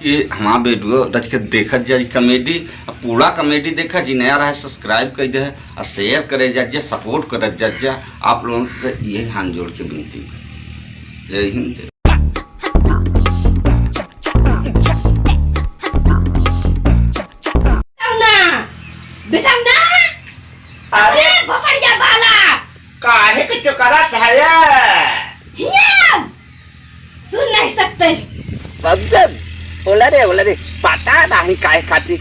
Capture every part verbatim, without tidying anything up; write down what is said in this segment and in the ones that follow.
कि हमार video रच के देखत जाई comedy, आ पूरा comedy देखा जी, नया रहे subscribe कर दे, आ share करे जा, जा support करत जा, जा। आप लोगन से यही हाथ जोड़ के विनती। जय हिंद, जय। ना, बेटा ना। अरे अरे भोसड़िया बाला। काहे के चोकरत है ये? हिया! सुन नहीं सकते। बाबूजान, बोला रे, बोला रे, पता नहीं काहे खातिर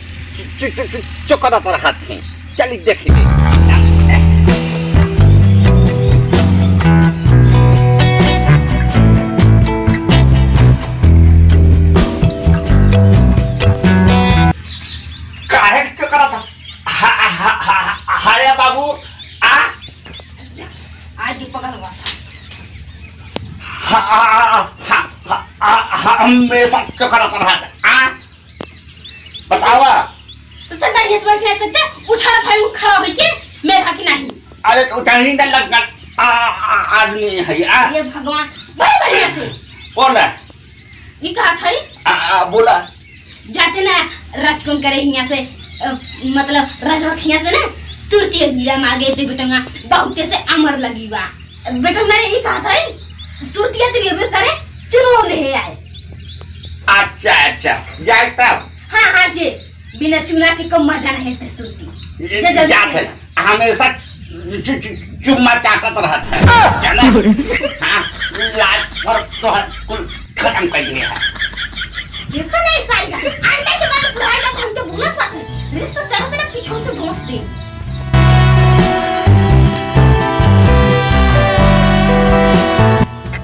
चु-, चु-, चु-, चोकरत रहत हैं। चली देखी ले। काहे चोकरत? हा, हा, हा, हा, हा, बाबू, आ? आज पकड़ बस। हा, हा, हा, हा, हा, हा, हमेशा चोकरत रहत, आ? बतावा। तो तब बढ़िया से बैठ नहीं सकते, उछलत है, खड़ा होइके, मेरा कि नहीं? अरे, तो उठा ही ना लग, आ, आ, आदमी है, आ? ये भगवान, बड़े बढ़िया से। बोला। ई कहत हई? आ, आ, बोला। जाते ना राजकन करे हियाँ से, अ, मतलब राजरखिया से ना सुरतिया बीड़ा मार गए थे बेटंगा, बहुते से अमर लगी बा। बेटंगा रे ई कहत हई, सुरतिया तेरी अबे करे, चुनो ले हे आए। अच्छा, अच्छा, जाए तब। हाँ, हाँ, जे बिना चुना के को मजा नहीं थे सुरती। ये जे जल्दी जात है। करे। हमेशा चु-, चु-, चुम्मा चाटत रहत है, जाना? हाँ, लाज पर तो है, कुल खत्म कर दिए है। देखो नहीं सारी का, अंडे के बाद बुढ़ाई का हमके बोलत बात है। रिश्ता चढ़त ना पीछे से भोंस दे।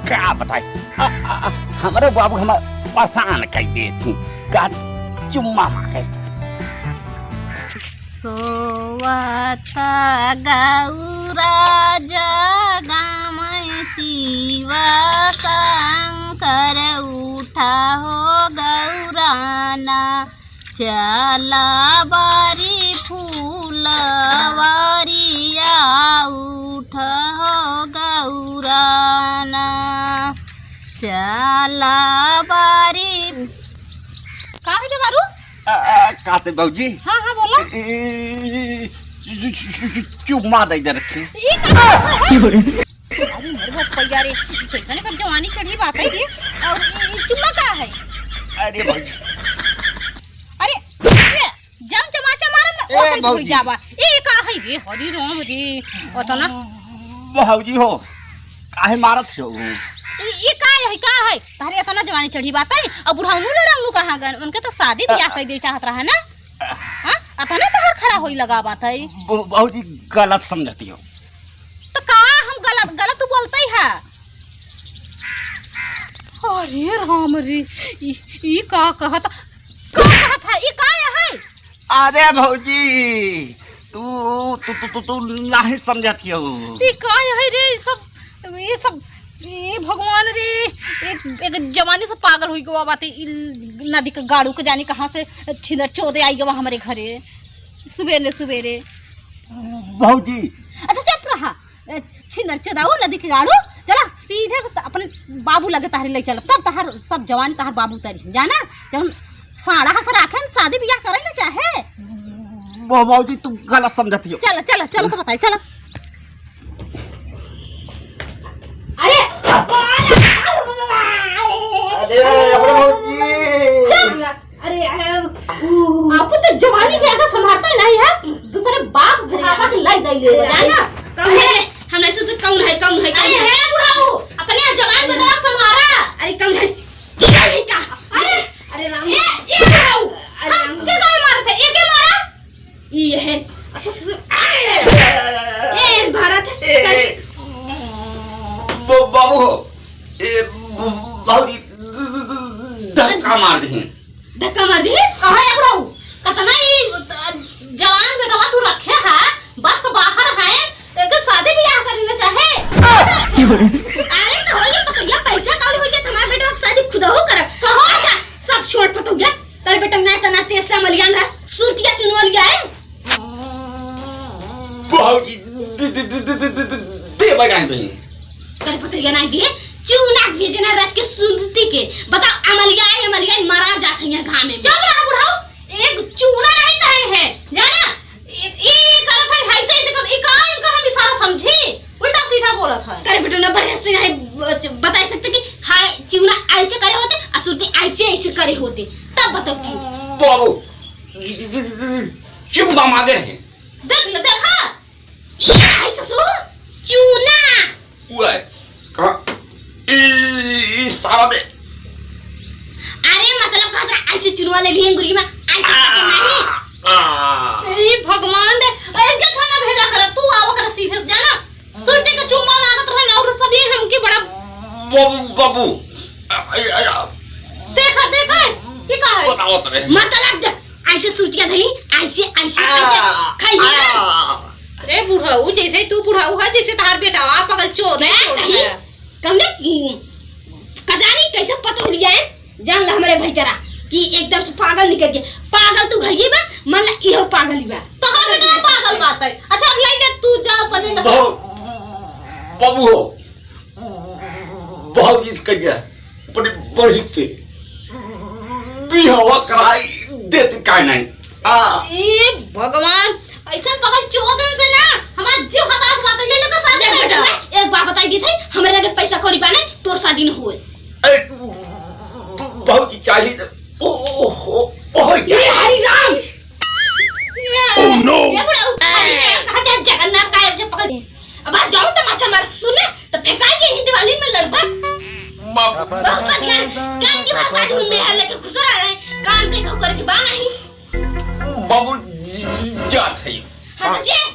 का बताई? आ, आ, आ, हमरे बाबू हमार परेशान कर दे थी। का चुम्मा मांगे। सोवत गौरा जगमय शिव शंकर, उठा हो गौराना, चला बारी फूलवरिया, उठा हो गौराना। चला बारी। का है रे बारू? आ, आ, कहते बाबूजी? हाँ, हाँ, बोला। ई, ई, ई, चु-, चु-, चु-, चु-, चुम्मा दे दे रखे। ई का है? अरे मोर बप्पा यार, ई कैसन एकर जवानी चढ़ी बात है ये? और ई, ई चुम्मा का है? अरे बाबूजी। अरे, ये, जम चमाचा मारम ना, ए, ओ कैसे हो भौजी। जावा? ई का है रे? हरि राम रे, ओतना। भौजी हो, काहे मारत हो? ई, ई का है, का है? तारे एतना जवानी चढ़ी बात है, अब बुढ़ाउनु लड़ाउनु कहाँ गन? उनके तो शादी बियाह हाँ। कर दे चाहत रहा ना? हाँ? अतने तोहर खड़ा होई लगा बात है। ब-, भौजी गलत समझती हो। तो का हम गलत, गलत तू बोलते ही है? अरे राम रे, ई, ई का कहत, का कहत है? ई का है? अरे भौजी, तू, तू, तू, तू, तू नाहीं समझत हो। ई का है रे, ई सब, ई सब, ए भगवान रे, एक, एक जवानी से पागल होई गवा बाटे, ई नदी के गाड़ू के जानी कहाँ से छिनर चोदे आई गवा हमरे घरे, सुबेरे सुबेरे। भौजी। अच्छा चुप रहा, ए, छिनर चोदाऊ नदी के गाड़ू, चला सीधे से त-, अपने बाबू लगे तहरे ले चल, तब तहर सब जवानी तहर बाबू तरी, जाना? जौन साड़ा हस राखे न, शादी बियाह करे न चाहे। ब-, भौजी, तू गलत समझती हो। चल, चल, चल, तो बताई, चल। अरे, अरे, अरे, भौजी। अरे, अरे, उ, आपन तो जवानी के आगे संभालता ही नहीं है, दूसरे बाप बुढ़ापा के लाई दई ले, जाना? कौन है? हमने से तो कौन है, कौन है, कौन अरे, है? हे बुढ़ाऊ, अपने जवान में दिमाग संभाला। अरे, कौन है? ये नहीं का? अरे, अरे राम। ये, ये बुढ़ाऊ, अरे हम राम। के गाँव मारत है? ये के मारा? ये है। अस-, अस-, अस-, ए, भारत। ए, ब-, बाबू हो। ए, ब-, बाबूजी धक्का मार दिहिन। धक्का मार दिहिस? कहाँ है बुढ़ऊ? कतना ई, अ, जवान बेटवा तू रखे है, बस तो बाहर है, तो एकर शादी बियाह करी ना चाहे। अरे तो होई पतोहिया, पैसा कौड़ी होई जे तुम्हार बेटवा के शादी खुदहू करब। कहो अच्छा, सब छोड़ पतोहिया, तार बेटा ना तना तेज से मलियान रहा, सुरतिया चुनवा लिया है। बाबूजी, दे, दे, दे, दे बजान बहिन। तार पतोहिया ना दिए, चूना भेजना रच के सुनती के। बताओ, अमलिया, अमलिया मरा जात है यहाँ घामे में। चुप रहा बुढ़ऊ, एक चूना नहीं कहे है, जाना? ए, ए, करत है, ऐसे, ऐसे कर, ए, का इनका हम इशारा समझी? उल्टा सीधा बोलत है। करे बेटा, ना बढ़िया से नहीं ब-, बताई सकते कि हाँ, चिउना ऐसे करे होते, आ सुरती ऐसे, ऐसे करे होते, तब बताओ फिर। बाबू, चुम्मा मांगे रहे। देख ले, देखा? ये है ससुर, चूना। वो है। कहाँ? ई, ई साला बे। अरे मतलब कहत रहा, ऐसे चुनवा ले लिए अंगुरी में, ऐसे करके नहीं। आ, आ। ए भगवान दे, इनके थाना भेजा कर, तू आवा कर सीधे से जाना। सुरती का चुम्मा लागत रहे और सब ये हमके बड़ा बाबू, बाबू। आ, आ, आ, आ। देखा, देखा, ये का है? बताओ तो रे। मतलब दे, ऐसे सुरतिया धरी, ऐसे, ऐसे, ऐसे आ, खाई है। आ। अरे बुढ़ऊ, जैसे तू बुढ़ऊ है, जैसे तहार बेटा, आप पगल चोद है, मैं चोद कहीं है। कमले, हम्म, कजानी कैसे पतोह लिया है, जान ला हमरे भैतरा कि एकदम से पागल निकल के। पागल तू भइये बा, मन ला इहो पागल ही बा। तो हम इतना पागल बात है। अच्छा, अब लाइन दे, तू जा, अपन बहू, बाबू हो, बहुत इसका गया, बड़ी, बड़ी से बिहावा कराई देती का नहीं। आ। ए भगवान, ऐसन पगल चोदन से ना हमार जीव हताश बात है, ले ले तो साथ देख में बेटा, जा। एक बात बताई दी थी, हमरे लगे पैसा कौड़ी बाने, तोर शादी न होए। ए, ब-, बहुत ही चाहिए। ओ, ओ, ओ, ओ, क्या? ये हरि राम। Oh, no! ये बुढ़ऊ, अरे, कहाँ जा जगन्नाथ का जब पकड़। अब आज जाऊं तमाशा मार सुने, तो फेंकाई के हिंदी वाली में लड़बा। बाप। बहुत सदिया, कान की भाषा जो में है, लेके घुसरा रहे, कान देखो करके बा नहीं। बाबू जी, जात है। हाँ, तो जे,